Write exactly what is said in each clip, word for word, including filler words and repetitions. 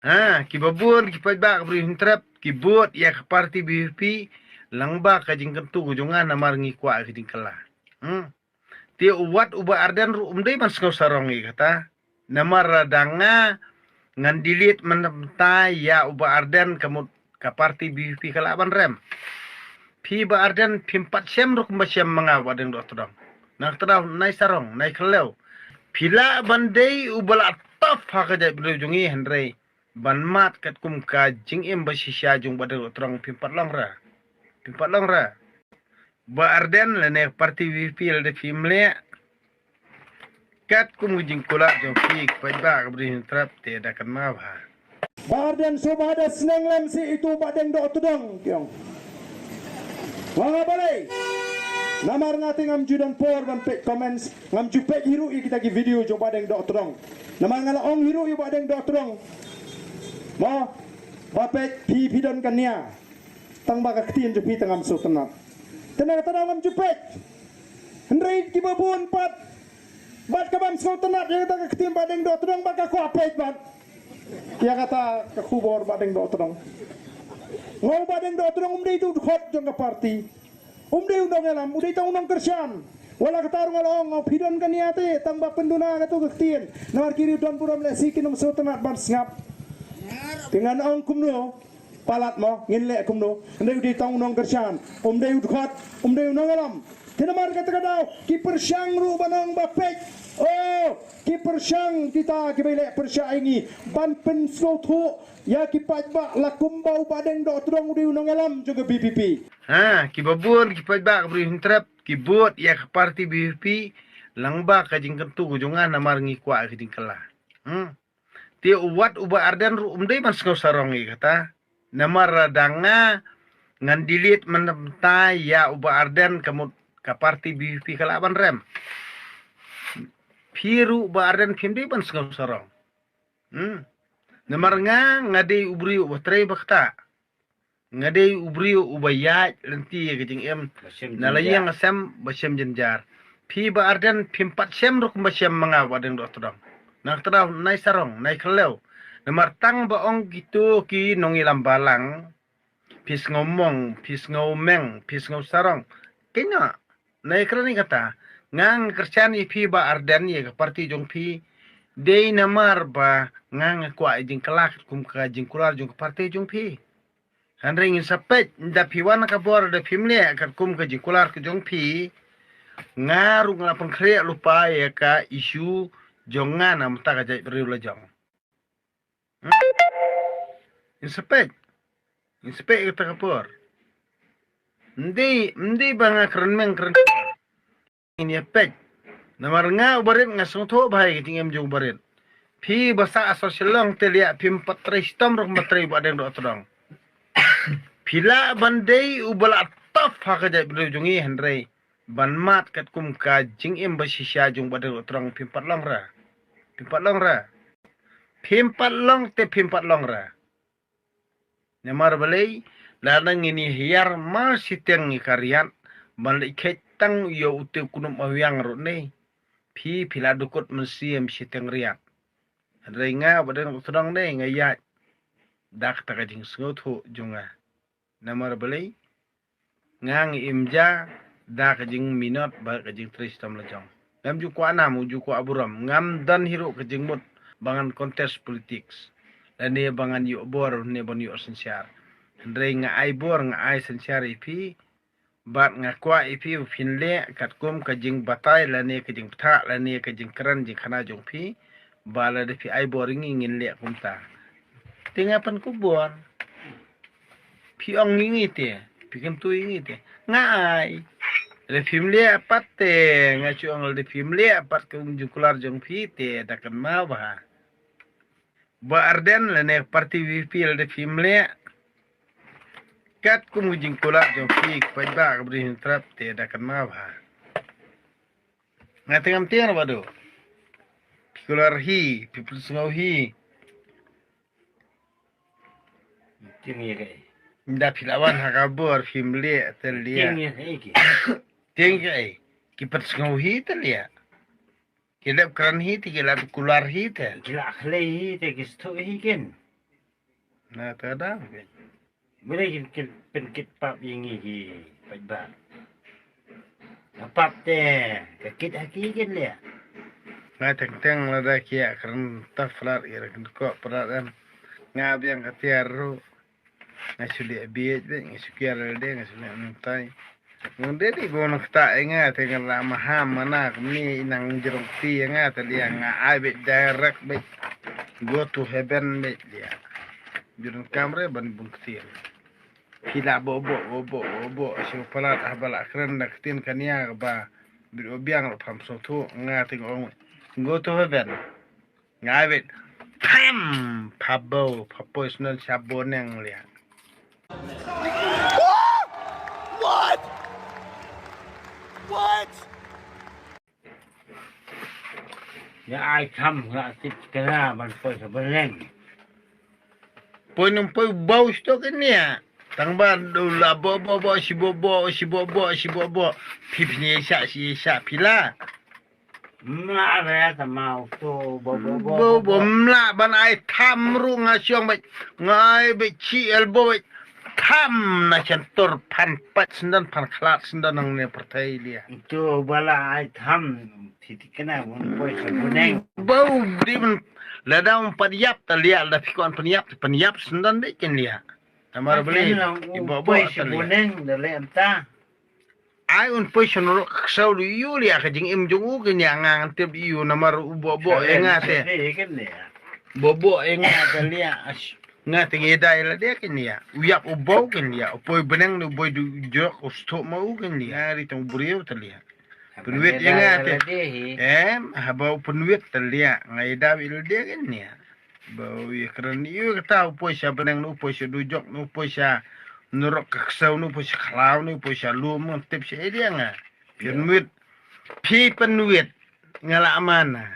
Ha, kiba bun ki paidbah ka Bri u Hynñiewtrep ki bud ïa ka parti VPP lyngba ka jingkyntu ka jong nga namar ngi kwah ka jingkylla. Hmm. Te u wat u Bah Ardent ruh um dei ban sngew sarong ïa kata. Namar lada nga ngan delete mynta ïa u Bah Ardent ka mut ka parti VPP ka lah ban rem. Phi Bah Ardent phim pat shem ruh kumba shem ma nga Bah Deng Dohtdong. Nangta dei nai sarong, nai khlem. Phi lah ban dei uba la tough ha ka jaitbynriew jong ngi hynrei ban mad katkum ka jingim ba shisha jong Bah Deng Dohtdong phim pat long re. Phim pat long re. Bah Ardent lane parti VPP lada phim leh katkum ka jingkular jong phi, ki paidbah ka Bri u Hynñiewtrep te da kynmaw bha. Bah Ardent shuwa ba da sneng lem seh ïa uto u Bah Deng Dohtdong, ki ong. Nga nga balei? Namar nga te ngam ju don por ban peit comments, ngam ju peit hi ruh ïa kita ki video jong u Bah Deng Dohtdong. Namar nga la ong hi ruh ïa u Bah Deng Dohtdong. Mo, ba peit phi, phi don ka nia. Tang ba ka ktien jong phi te ngam sngewtynnat. Te na kata daw ngam ju peit. Hynrei kiba bun pat, bad ka bym sngewtynnat ïa kata ka ktien Bah Deng Dohtdong bad ka kwah peit bad ïa kata ka khubor Bah Deng Dohtdong. Nga u Bah Deng Dohtdong um dei uto u dkhot jong ka parti. Um dei u nongïalam, u dei tang u nongkyrshan. Wat la katta ruh nga la ong, phi don ka nia te, tang ba pynduna kato ka ktien. Namar ki riew don burom lehse kin ym sngewtynnat ban sngap. Te ngan ong kumno, palat mo, ngin leh kumno. Hynrei u dei tang u nongkyrshan, um dei u dkhot, um dei u nongïalam. Te namar kata ka daw ki pyrshang ruh ban ong ba peit. Oh, ki pyrshang kita kiba ïaleh pyrshah ïa ngi ban pynsngewthuh ïa ki paidbah la kumba u Bah Deng Dohtdong u dei u nongïalam jong ka VPP. Ha, kiba bun ki paidbah ka Bri u Hynñiewtrep ki bud ïa ka parti VPP lyngba ka jingkyntu ka jong nga namar ngi kwah ka jingkylla. Hmm. Te u wat u Bah Ardent ruh um dei ban sngew sarong ïa kata. Namar lada nga ngan delete mynta ïa u Bah Ardent ka mut ka parti VPP ka lah ban rem. Phi ruh Bah Ardent phim dei ban sngew sarong. Hmm. Namar nga, nga dei u briew uba trei ba kata. Nga dei u briew uba ïaid lynti ïa ka jingim. Ba shem jynjar. Na la ïing sem ba shem jynjar. Phi Bah Ardent phim pat shem ruh kumba shem ma nga Bah Deng Dohtdong. Nangta daw nai sarong, nai khlem. Namar tang ba ong kito ki nongïalam balang. Phi sngew mong, phi sngew meng, phi sngew sarong. Kynnoh. Nai kren ïa kata. Nga nga kyrshan ïa phi Bah Ardent ïa ka parti jong phi. Dei namar ba nga nga kwah ïa jingkylla katkum ka jingkular jong ka parti jong phi. Hynrei ngin sa peit, da phi wan ka bor da phim leh katkum ka jingkular ka jong phi. Nga ruh nga la pynkhreh lypa ïa ka issue jong nga na mynta ka jaitbynriew la jong. Hmm? Ngin sa peit. Ngin sa peit kata ka por. Mdei, mdei ba nga kren meng kren. Ngin ïa peit. Namar nga u barit nga sngewthuh bha ïa ka jingim jong u barit. Phi ba sah ha Shillong te leh phim pat trei shitom ruh ba trei Bah Deng Dohtdong. Phi lah ban dei uba la tough ha ka jaitbynriew jong ngi hynrei ban mad katkum ka jingim ba shisha jong Bah Deng Dohtdong phim pat long re. Phim pat long re. Phim pat long te phim pat long re. Namar balei, lada ngin ïa hiar mar shiteng ïa ka riat, ban leit kheit tang ïa uto u knup mawiang ruh ne. Phi, phi la dukut mynsiem shiteng riat. Hynrei nga Bah Deng Dohtdong ne nga ïaid da kata ka jingsngewthuh jong nga. Namar balei, nga nga im ja da ka jingminot bad ka jingtrei shitom la jong. Ngam ju kwah nam, u ju kwah burom. Ngam don hi ruh ka jingmut ba ngan contest politics. Lane ba ngan ïoh bor, lane ban ïoh synshar. Hynrei nga ai bor, nga ai synshar ïa phi. Bad nga kwah ïa phi ba phin leh katkum ka jingbatai lane ka jingbthah lane ka jingkren jingkhana jong phi. Ba lada phi ai bor ïa ngi ngin leh kumta. Te nga pynkup bor. Phi ong ïa ngi te, phi kyntu ïa ngi te. Nga ai. Lada phim leh pat te, nga shu ong lada phim leh pat ka jingkular jong phi te da kynmaw bha. Bah Ardent lane parti VPP lada phim leh katkum ka jingkular jong phi, ki paidbah ka Bri u Hynñiewtrep te da kynmaw bha. Nga te ngam tieng Bah Deng. Phi kular hi, phi pynsngew hi. Tieng ïa kaei? Nda phi la wan ha ka bor phim leh te leh. Tieng ïa kaei ki? Tieng kaei? Ki pynsngew hi te leh. Ki leh kren hi te, ki la kular hi te. Ki la khlei hi te, ki sngewthuh hi ken. Na ta da beit. Bun kin kit pynkit pap ïa ngi ki paidbah. Nga pap te ka kit ha ki kin leh. Nga teng teng lada ki ïa kren ta plat ïa kren ko plat em. Nga biang ka tiar ruh. Nga shu leh bieit beit, nga shu kiar lade, nga shu leh nangtai. Ngan dei dei bun kata ïa nga te nga la maham mana kumne i nang jrong ti ïa nga te leh nga ai beit direct beit. Go to heaven beit leh. Jrong kamre ban bun kti. Phi la bo bo bo bo bo bo shu palat ah ba la kren da ktien kania ba bit o biang lo pham so thu nga te ong go to heaven. Ngai bit. Pam! Pabo, pabo is non sabo neng lia. What? What? Ya ai tham la tip kena ban poi sa beleng. Poi nung poi bau stok ini ya. Tang ban du la bo bo bo si bo bo si bo bo si bo bo. Pip ni sa si sa pila. Mla re ta mau to bo bo bo. Bo bo mla ban ai tham ru nga siong bait ngai bait chi el bo bait tham na chen tur phan pat sendan phan khlat sendan nang ne pertai lia. To bala ai tham ti ti kena won poi sa buneng. Bo di ben lada un pat yap ta lia lada pikon pen yap pen yap sendan de ken lia. Tamar beli ibo bo poi sa buneng da le enta. Ai un poi sha norok ka ksaw du ïu lia ka jingim jong u kenia nga ngan tip ïu namar u bo bo e nga te. Bo bo e nga te lia. Nga te ngi dai la de kenia. U yap u bo kenia. U poi beneng du boi du jok u stok ma u kenia. Nga ri tong briew te lia. Penwit e nga te. Em haba u penwit te lia. Nga i dai la de kenia. Ba u ïa kren ïa kata u poi sha beneng nu poi sha dujok nu poi sha norok ka ksew nu poi sha khlaw nu poi sha lum nu tip sha ïa nga. Pynwit. Phi pynwit. Nga la amana.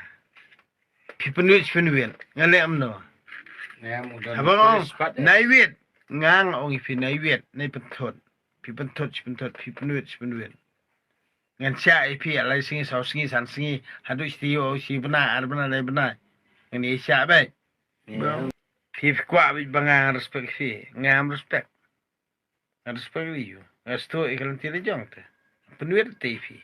Phi pynwit pynwit. Nga le amno. Haba ong nai wit. Nga nga ong phi nai wit nai pynthot. Phi pynthot phi pynthot phi pynwit phi pynwit. Ngan sha i phi alai sngi saw sngi san sngi haduh shi tio shi bna ar bna lai bna. Ngan i sha bai. Phi phi kwah bit ba nga respect phi. Ngam respect. Ngan respect ïa u. Nga sto i kalan ti la jong te. Pynwit te i phi.